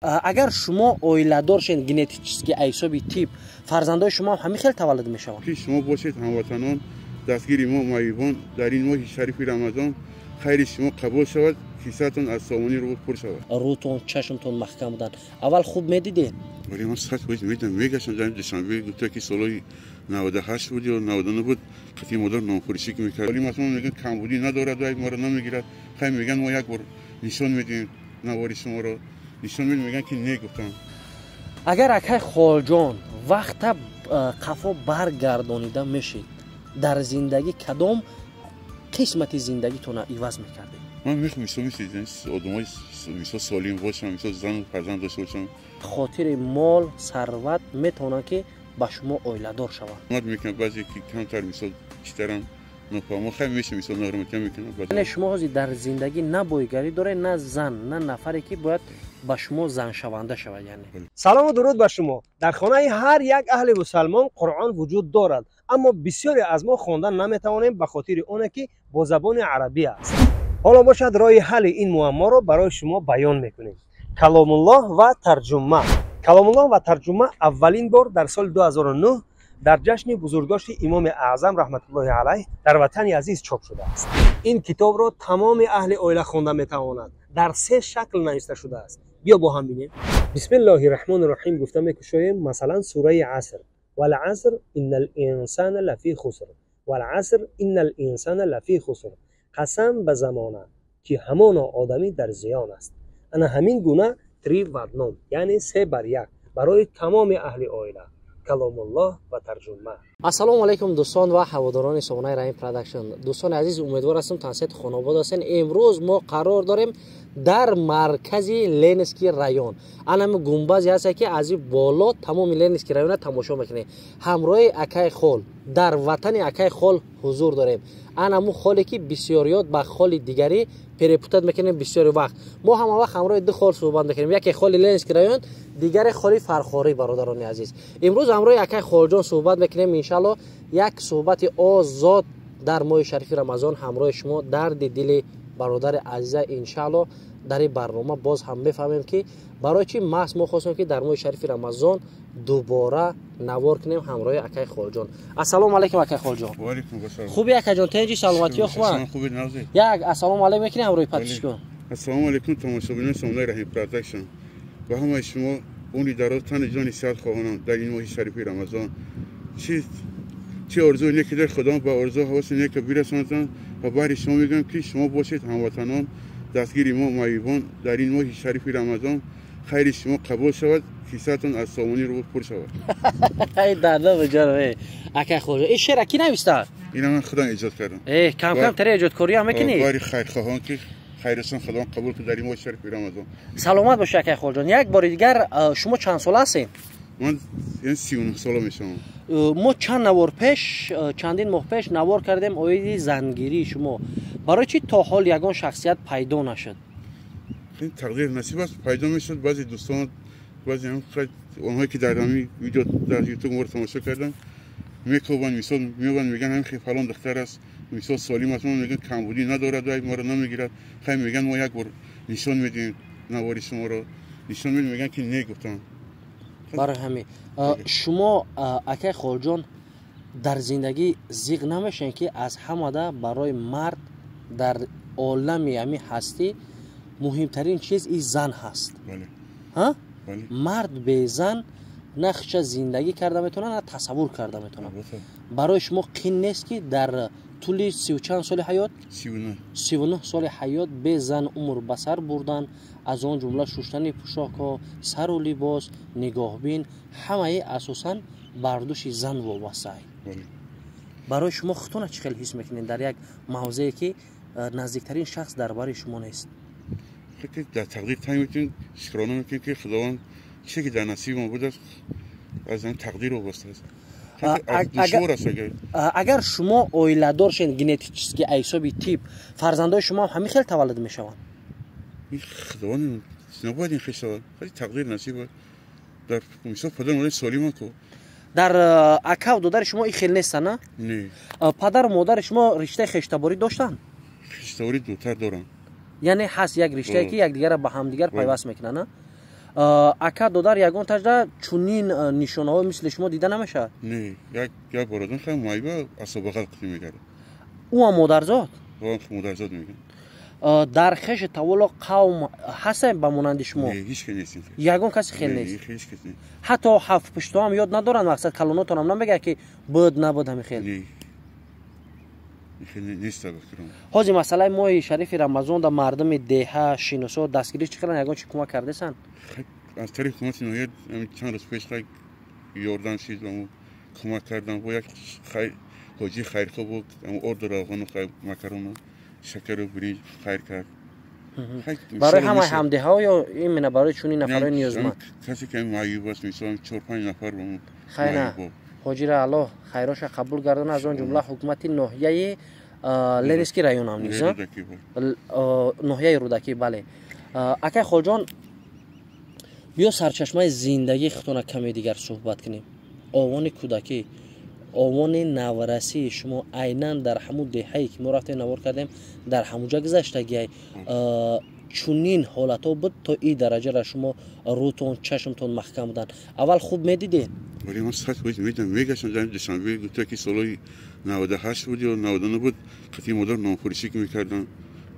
Агар шумо оиладор шед, генетически ҳисоби тип фарзандои шумо ҳам ҳамин хел таваллуд мешаванд. Ки шумо бошед, ҳамватанон, дастгири мо маъюбон, дар ин моҳи шарифи Рамазон хайри шумо қабул шавад, кисаатон аз сомонӣ рӯ пур шавад. Рӯтон, чашмтон маҳкам будан. Аввал хуб медидед? Вале ман 100% медидам, мегаштам дар Душанбе, гуфта ки солҳои 98 буд ё 99 буд, қатъи модар нонфурӯшӣ мекард. Вале масалан мегӯянд камбудӣ надорад, моро намегирад. Хай мегӯянд мо як бор нишон медиҳем навори шуморо. Нишон медиҳем, мегӯянд ки не гуфтам. Агар акай Холҷон вақта қафо баргардонида мешид, дар зиндагӣ кадом қисмати зиндагитонро иваз мекардед? Ман мехоҳам мисол мисли одамои мисол солим бошам, мисол зану фарзанд дошта бошам. Хотири мол, сарват метавонанд ки ба шумо оиладор шаванд. Ман мекунам баъзе ки камтар мисол читарам нофаҳмо, хай мешам мисол нороҳатиям мекунам. Яъне шумо ҳозир дар зиндагӣ на бойгарӣ доред, на зан, на нафаре ки бояд ба шумо заншаванда шавад. Яъне салому дуруд ба шумо. Дар хонаи ҳар як аҳли мусалмон Қуръон вуҷуд дорад, аммо бисёре аз мо хондан наметавонем ба хотири оне ки бо забони арабӣ аст. Ҳоло бошад роҳи ҳалли ин муамморо барои шумо баён мекунем. Каломуллоҳ ва тарҷума. Каломуллоҳ ва тарҷума аввалин бор дар соли 2009 дар ҷашни бузургдошти Имоми Аъзам раҳматуллоҳи алайҳ дар ватани азиз чоп шудааст. Ин китобро тамоми аҳли оила хонда метавонад. Дар се шакл нависта шудааст. Биё бо ҳам бинем. Бисмиллоҳи раҳмони раҳим гуфта мекушоем, масалан сураи Аср. Вал-аср иннал инсана лафи хуср. Вал-аср иннал инсана лафи хуср. Қасам ба замона ки ҳамоно одамӣ дар зиён аст. Ана ҳамин гуна три в одном, яъне се бар як барои тамоми аҳли оила. Каломуллоҳ ва тарҷума. Ассалому алайкум дӯстон ва ҳаводорони сомонаи Раҳим Продакшн. Дӯстони азиз, умедвор ҳастам тансиҳати хонобод ҳастен. Имрӯз мо қарор дорем дар маркази Ленинский район. Анами гумбазе ҳаст ки аз ин боло тамоми Ленинский районро тамошо мекунем. Ҳамроҳи акай Хол дар ватани акай Хол ҳузур дорем. Анаму холе ки бисёриёт ба холи дигарӣ перепутать мекунем бисёри вақт. Мо ҳама вақт ҳамроҳи ду хол суҳбат мекунем. Яке холи Ленинский район, дигаре холи Фархорӣ, бародарони азиз. Имрӯз ҳамроҳи акай Холҷон суҳбат мекунем. Иншалло як суҳбати озод дар моҳи шарифи Рамазон ҳамроҳи шумо, дарди дили бародари азиза иншалло дар ин барнома боз ҳам мефаҳмем ки барои чӣ маҳз мо хостем ки дар моҳи шарифи Рамазон дубора навор кунем ҳамроҳи акай Холҷон. Ассалому алайкум акай Холҷон. Ва алайкум ассалом. Хуби акаҷон, тенҷи саломатиё хубанд? Хуби нағзи. Як ассалому алайкум мекунем ҳамроҳи подписчикон. Ассалому алайкум тамошобинони сомонаи Раҳим Продакшн. Ба ҳамаи шумо умри дароз, тани ҷони сиҳат хоҳонам дар ин моҳи шарифи Рамазон. Чӣ орзуи неке доред, Худованд ба орзу ҳавоси нека бирасонадтон ва баҳри шумо мегӯям ки шумо бошед, ҳамватанон, дастгири мо маъюбон, дар ин моҳи шарифи Рамазон хайри шумо қабул шавад, кисаатон аз сомонӣ рӯ пур шавад. Ай дарда буҷон, акай Холҷон, ин шеъра кӣ нависта? Ина ман худам эҷод кардам. Кам кам тари эҷодкорӣ ҳам мекунӣ? Баҳри хайрхоҳон ки хайрашон Худованд қабул кунад дар ин моҳи шарифи Рамазон. Саломат бошед акай Холҷон. Як бори дигар шумо чанд сола ҳастед? Ман 39 сола мешавам. Мо чанд навор пеш, чандин моҳ пеш навор кардем оиди зангирии шумо. Барои чӣ то ҳол ягон шахсият пайдо нашуд? Ин тақдир насиб аст, пайдо мешуд. Баъзе дӯстон, баъзе онҳое ки дар ҳамин видео дар ютуб моро тамошо карданд, мекобанд, мисол меобанд, мегӯянд ҳамин хел фалон духтар аст, мисол солим аст, ман мегӯям камбудӣ надорад, моро намегирад. Хай мегӯянд мо як бор нишон медиҳем навори шуморо. Нишон медиҳем, мегӯянд ки не гуфтам. Барои ҳамин шумо акай Холҷон дар зиндагӣ зиқ намешавед ки аз ҳамада барои мард дар олами ҳамин ҳастӣ муҳимтарин чиз ин зан ҳаст. Мард безан на хича зиндагӣ карда метавонад, на тасаввур карда метавонад. Барои шумо қин нест ки дар тӯли сию чанд соли ҳаёт, 39 соли ҳаёт бе зан умр ба сар бурдан, аз он ҷумла шуштани пӯшокҳо, сару либос, нигоҳбин, ҳамаи асосан бар дӯши зан вобаста. Барои шумо худтона чӣ хел ҳис мекунед дар як мавзее ки наздиктарин шахс дар бари шумо нест? Дар тақдир таъин мекунем, шукрона мекунем ки Худованд чизе ки дар насиби мо будааст аз ҳамин тақдир вобаста аст. Агар шумо оиладор шед, генетически ҳисоби тип фарзандои шумо ҳам ҳамин хел таваллуд мешаванд? Худованд набояд ин хел шавад, тақдир насиб аст. Дар мисол падару модари солиманд ку. Дар акаву додари шумо ин хел нестанд, на? Не. Падару модари шумо риштаи хештаборӣ доштанд? Хештаборӣ дутар дорам. Яъне ҳаст як риштае ки якдигарро ба ҳамдигар пайваст мекунанд, на? Ака додар ягон тажда чунин нишонаҳо мисли шумо дида намешавад? Не, як бародарам хеле маъюба асобағал қити мегард. Ӯ ҳам модарзод? Ӯ модарзод мегӯяд. Дар хеши таволо қавм ҳастем ба монанди шумо? Не, ҳеч кас нест. Ягон каси хел нест? Ҳеч кас нест. Ҳатто ҳафтпуштоам ёд надоранд, мақсад калонотонам намегӯяд ки буд набуд ҳамин хел? Не, нест ба фикрам. Ҳозир масъалаи моҳи шарифи Рамазон дар мардуми деҳа шиносо дастгирӣ чӣ қадар ягон чи кӯмак кардесанд? Аз тарафи ҳукумати ноҳия чанд рӯз пеш ёрдам шид ба мо, кӯмак кардам. Бо як ҳоҷии хайрхоҳ буд, орду равғану макарону шакару биринҷ хайр кард. Барои ҳамаи ҳамдеҳао ё именно барои чунин нафарои ниёзманд? Касе ки маъюб аст, мисол 4-5 нафар ба мо. Хайр на, ҳоҷира Аллоҳ хайроша қабул гардона, аз он ҷумла ҳукумати ноҳияи Ленинский район ҳам низ, ноҳияи Рӯдакӣ, бале. Акай Холҷон, биё сарчашмаи зиндагии худтона каме дигар суҳбат кунем. Овони кӯдакӣ, овони наврасии шумо айнан дар ҳамун деҳае ки мо рафтем навор кардем, дар ҳамунҷа гузаштагиай. Чунин ҳолатҳо буд то ин дараҷара шумо рӯтон чашмтон маҳкам буданд? Аввал хуб медидед? Вале ман 100% медидам, мегаштам дар Душанбе, гуфта ки солҳои 98 буд ё 99 буд, қатъи модар нонфурӯшӣ мекардам.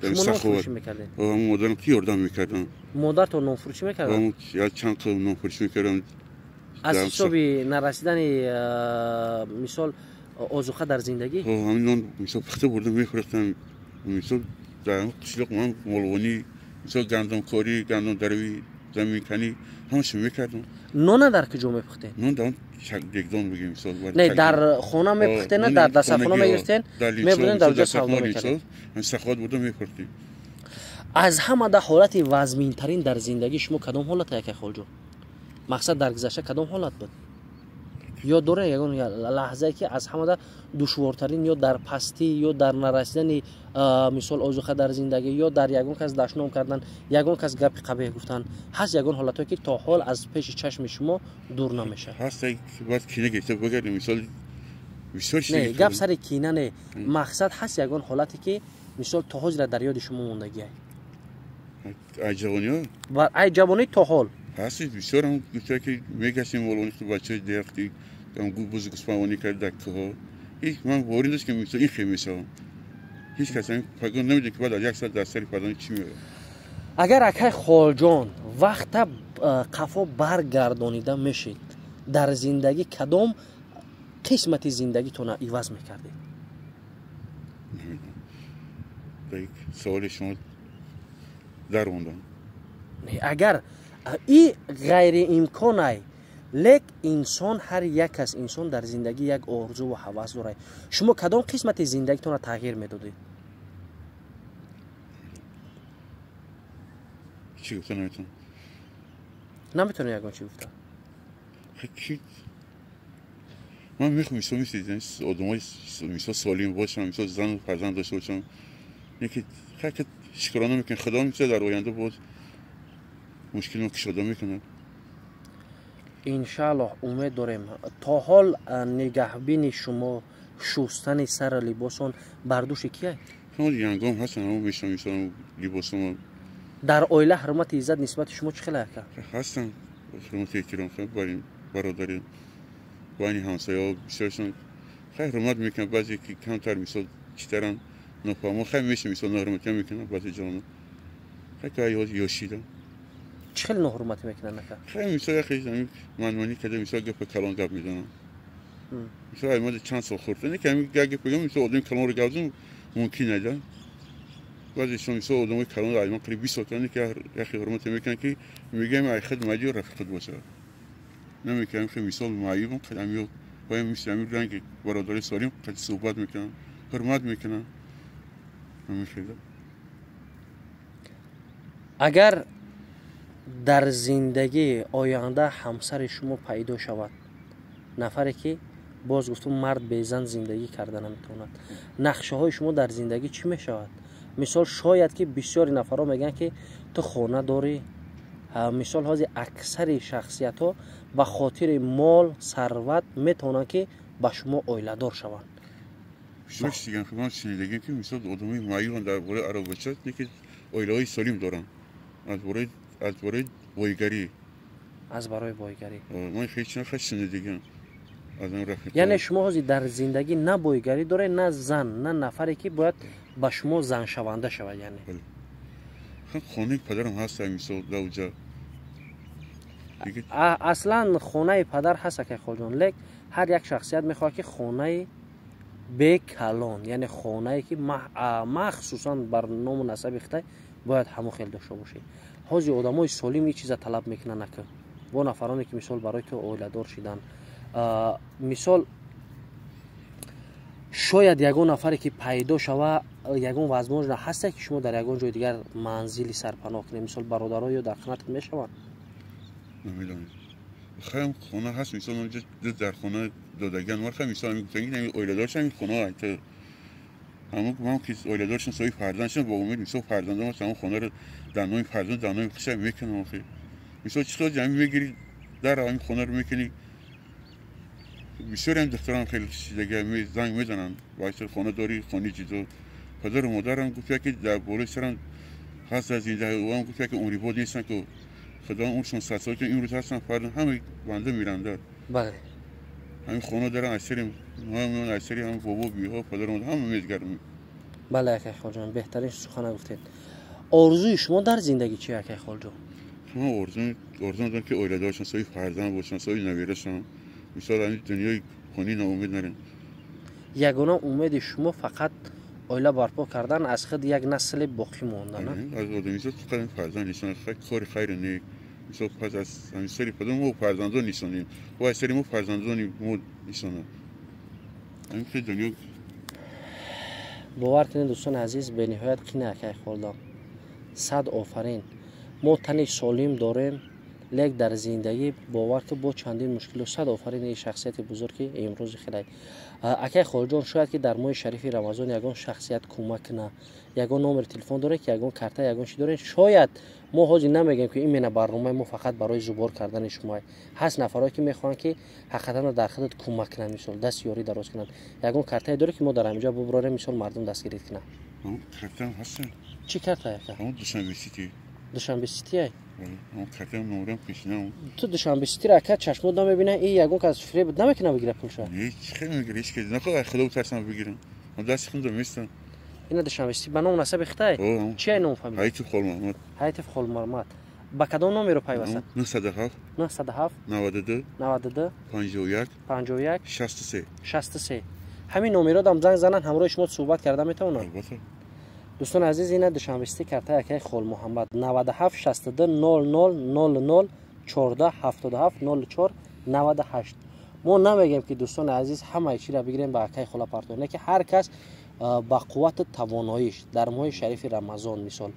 Шумо нонфурӯшӣ мекардед? Модарам ки ёрдам мекардам. Модартон нонфурӯшӣ мекарданд? Як чанд қил нонфурӯшӣ мекардам. Аз ҳисоби нарасидани мисол озуқа дар зиндагӣ? Ҳамин нон мисол пухта бурда мефурӯхтам. Мисол дар қишлоқ ман молвонӣ, мисол гандумкорӣ, гандумдаравӣ, заминканӣ ҳамаашо мекардам. Нона дар куҷо мепухтед? Нон дар он дегдон бигем мисол. Не, дар хона мепухтед, на дар дастархона мегирифтед, мебурдед дар ҷо савдо мекардед? Саховат бурда мефурӯхтем. Аз ҳама да ҳолати вазминтарин дар зиндагии шумо кадом ҳолат, акай Холҷон? Мақсад дар гузашта кадом ҳолат буд? Ёд доред ягон лаҳзае ки аз ҳамада душвортарин, ё дар пастӣ, ё дар нарасидани мисол озуқа дар зиндагӣ, ё дар ягон кас дашном кардан, ягон кас гапи қабеҳ гуфтан, ҳаст ягон ҳолатҳое ки то ҳол аз пеши чашми шумо дур намешавад? Ҳаст, бояд кина гирифта бигардем, мисол бисёр чиз. Не, гап сари кина не, мақсад ҳаст ягон ҳолате ки мисол то ҳозира дар ёди шумо мондагиай? Ай ҷавониҳо? Ай ҷавонӣ то ҳол. Ҳаст, бисёр ҳам гуфта ки мегаштем молвонӣ бачаҳои деҳақти бузи гӯсфандвонӣ кард дар кӯҳҳо. Ман боварӣ дошт ки мисол ин хел мешавам. Ҳеҷ кас пагон намедонад ки баъд аз як соат дар сари фарзанд чӣ меояд. Агар акай Холҷон вақта қафо баргардонида мешид, дар зиндагӣ кадом қисмати зиндагитона иваз мекардед? Намедонам. Саволи шумо дармондам. Агар и ғайриимконай, лек инсон, ҳар як кас инсон дар зиндагӣ як орзуву ҳавас дорад. Шумо кадом қисмати зиндагитонро тағйир медодед? Чӣ гуфта наметавонам. Наметавонед ягон чӣ гуфта? Ман мехоҳам мисол мисли одамои мисол солим бошам, мисол зану фарзанд дошта бошам. Яке хайр шукрона мекунем, Худо мисол дар оянда боз мушкилро кушода мекунад. Иншааллоҳ умед дорем. То ҳол нигаҳбини шумо, шустани сару либосон бар дӯши кияй? Янгом ҳастан, ҳамо мешавам мисол либосомо. Дар оила ҳурмати иззат нисбати шумо чӣ хел ака? Ҳастан, ҳурмати эҳтиром барои бародари, байни ҳамсояҳо бисёршон хайр ҳурмат мекунанд, баъзе ки камтар мисол читаран нофаҳмо хайр мешавам мисол ноҳурматиам мекунанд баъзе ҷавонон. Хайр ки ёшидам. Чӣ хел ноҳурматӣ мекунанд ака? Хайр мисол яхе манманӣ карда мисол гапи калон гап мезанам. Мисол ай мада чанд сол хурд, не ки ҳамин гап бигам мисол одами калонро гап занам мумкин айда. Баъзешон мисол одамои калонро ай ман қариб 20 сол карданд ки яхе ҳурмате мекунанд ки мегӯям ай худ маъюб рафиқат бошад. Намекунам ки мисол маъюбам қад амиё боям мисли ҳамин ранги бародари солим қад суҳбат мекунам, ҳурмат мекунам. Ҳамин хел. Агар дар зиндагии оянда ҳамсари шумо пайдо шавад, нафаре ки боз гуфтум мард безан зиндагӣ карда наметавонад, нақшаҳои шумо дар зиндагӣ чӣ мешавад? Мисол шояд ки бисёри нафарҳо мегӯянд ки ту хона дорӣ. Мисол ҳозир аксари шахсиятҳо ба хотири мол, сарват метавонанд ки ба шумо оиладор шаванд. Бисёр чиз ман шунидагим ки мисол одамои маъюбанд дар бораи аробача, не ки оилаҳои солим доранд, аз бораи бойгарӣ. Аз барои бойгарӣ. Ман ҳеҷ нахостам дигар. Яъне шумо ҳозир дар зиндагӣ на бойгарӣ доред, на зан, на нафаре ки бояд ба шумо заншаванда шавад, яъне. Хонаи падарам ҳаст, мисол дар уҷа. Аслан хонаи падар ҳаст, акай Холҷон, лек ҳар як шахсият мехоҳад ки хонаи бекалон, яъне хонае ки махсусан бар ному насаби хитай бояд ҳамон хел дошта бошед. Ҳозир одамои солим ин чиза талаб мекунанд, ака. Бо нафароне ки мисол барои ту оиладор шидан, мисол шояд ягон нафаре ки пайдо шава, ягон возможно ҳаста ки шумо дар ягон ҷои дигар манзили сарпаноҳ кунед, мисол бародаро ё дар хонатон мешаванд? Намедонам. Хаям хона ҳаст, мисол онҷо ду дар хона додаган ман хам мисол мегуфтан ки ҳамин оиладор шам, хона айта ҳамон ман ки оиладор шам, соҳиби фарзанд шам, бо умед мисол фарзандам ҳаст, ҳамон хонаро дар номи фарзанд, дар номи худшам мекунам. Охи мисол чӣ хел ҷамъ мегирӣ дар ҳамин хонаро мекунӣ. Бисёре ҳам духтарам хеле чизага занг мезананд, бача хона дорӣ, хони ҷидо. Падару модарам гуфта ки дар болои сарам ҳаст аз зинда, ӯам гуфта ки умрибод нестанд, ки худо умршон 100 сол, ки имрӯз ҳастанд, фарда ҳама банда миранда. Бале. Ҳамин хона дорам, аз сари ҳамон, аз сари ҳам бобо, биҳо, падару модар ҳама мезгарм. Бале, акай Холҷон, беҳтарин сухана гуфтед. Орзуи шумо дар зиндагӣ чи, акай Холҷон? Ман орзу дорам ки оиладор шам, соҳиби фарзанд бошам, соҳиби набера шам. Мисол ҳамин дунёи хони ноумед нарем. Ягона умеди шумо фақат оила барпо кардан, аз худ як насли боқӣ монда, на? Аз одамизод фақат фарзанд нишон, кори хайр нек. Мисол пас аз ҳамин сари падар мо фарзандон нишонем, ва аз сари мо фарзандони мо нишонанд. Ҳамин хел дунё. Бовар кунед, дӯстони азиз, бениҳоят қина, акай Холдон. Сад офарин. Мо тани солим дорем, лек дар зиндагӣ бовар ки бо чандин мушкилу. Сад офарин ин шахсияти бузург ки имрӯзи хелай. Акай Холҷон, шояд ки дар моҳи шарифи Рамазон ягон шахсият кӯмак куна, ягон номери телефон доред ки ягон карта, ягон чи доред? Шояд мо ҳозир намегӯем ки именно барномаи мо фақат барои зубор кардани шумо ҳаст. Нафарое ки мехоҳанд ки ҳақиқатан дар худат кӯмак кунанд, мисол даст ёрӣ дароз кунанд, ягон картае доред ки мо дар ҳаминҷо буброрем, мисол мардум дастгирӣ кунанд? Картаам ҳаст. Чӣ карта, ака? Душанбе Сити. Душанбе Сити? Картаам номерам пешинам. Ту Душанбе Ситиро, ака, чашмот намебина, и ягон кас фиреб намекунад, бигира пулша? Не, чӣ хел мегира, ҳеҷ кас нахоҳад, худо тарсам бигирам. Ман дасти худам местам. Ина Душанбе Сити ба ному насаби хитай? Чи ай ному фамилия? Ҳайтиф Холмаҳмад. Ҳайтиф Холмаҳмад. Ба кадом номеро пайвастад? 907 907 92 92 51 51 63 63. Ҳамин номеро дам занг зананд, ҳамроҳи шумо суҳбат карда метавонанд? Албатта. Дӯстони азиз, ина Душанбе Сити картаи акаи Холмуҳаммад 97 62 00 00 14 77 04 98. Мо намегем ки, дӯстони азиз, ҳамаи чиро бигирем ба акаи хола партоем, не ки ҳар кас ба қуввату тавоноиш дар моҳи шарифи Рамазон. Мисол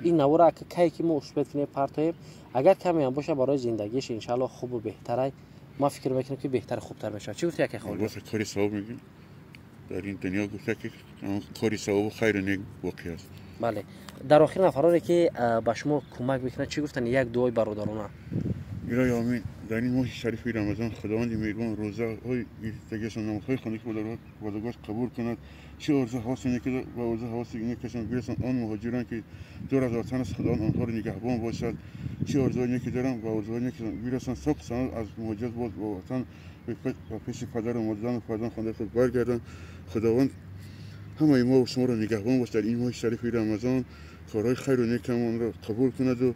ин навора ака кае ки мо успеть кунем партоем, агар камеам боша, барои зиндагиш иншаалло хубу беҳтарай. Ман фикр мекунам ки беҳтар, хубтар мешавад. Чӣ гуфти, акаи Хол? Албатта, кори савоб мегӯем. Дар ин дунё гуфта ки кори савобу хайру нек боқӣ аст. Бале. Дар охир нафароне ки ба шумо кӯмак мекунанд, чӣ гуфтанд, як дуои бародарона? Илоҳи омин, дар ин моҳи шарифи Рамазон Худованди меҳрубон рӯзаҳои гирифтагиашон, намозҳои хонда ки бадогоҳ қабул кунад. Чӣ орзу ҳавасе неки ба орзу ҳаваси некашон бирасанд. Он муҳоҷирон ки дур аз ватан аст, Худованд онҳоро нигаҳбон бошад. Чӣ орзуҳои неки доранд, ба орзуҳои некашон бирасанд, соқ санад аз муҳоҷират боз ба ватан, ба пеши падару модарану фарзанд хондаи худ баргарданд. Худованд ҳамаи мо шуморо нигаҳбон бошад. Дар ин моҳи шарифи Рамазон корҳои хайру некамонро қабул кунаду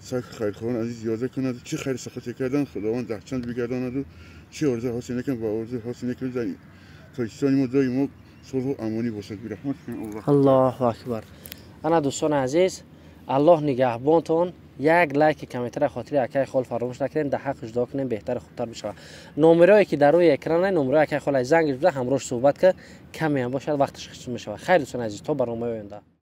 сафи хайрхоҳон азиз зиёда кунад. Чӣ хайру сахоте кардан, Худованд даҳчанд бигардонаду чӣ орзу ҳавасе некам ба орзу ҳавасе некам. Дар Тоҷикистони мо доимо сулҳу амонӣ бошад. Бираҳмат. Аллоҳу акбар. Ана, дӯстони азиз, Аллоҳ нигаҳбонтон. Як лайки, комментария хотири акаи Хол фаромӯш накунем, дар ҳаққаш дуо кунем, беҳтару хубтар бишавад. Номерое ки дар рӯи экран, номерои акаи Хол, занг биза, ҳамроҳш суҳбат кар, камеам бошад, вақташ хису мешавад. Хайр, дӯстони азиз, то барномаи оянда.